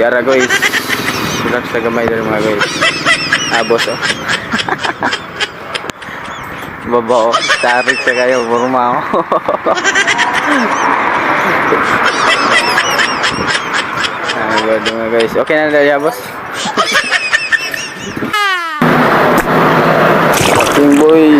Yara, guys. Relax na gamay diri, mga guys. Ah, boss, oh. Baba, oh. Tarik sa kayo, burma, oh. Ay, God, mga guys. Okay na na, boss. King boy.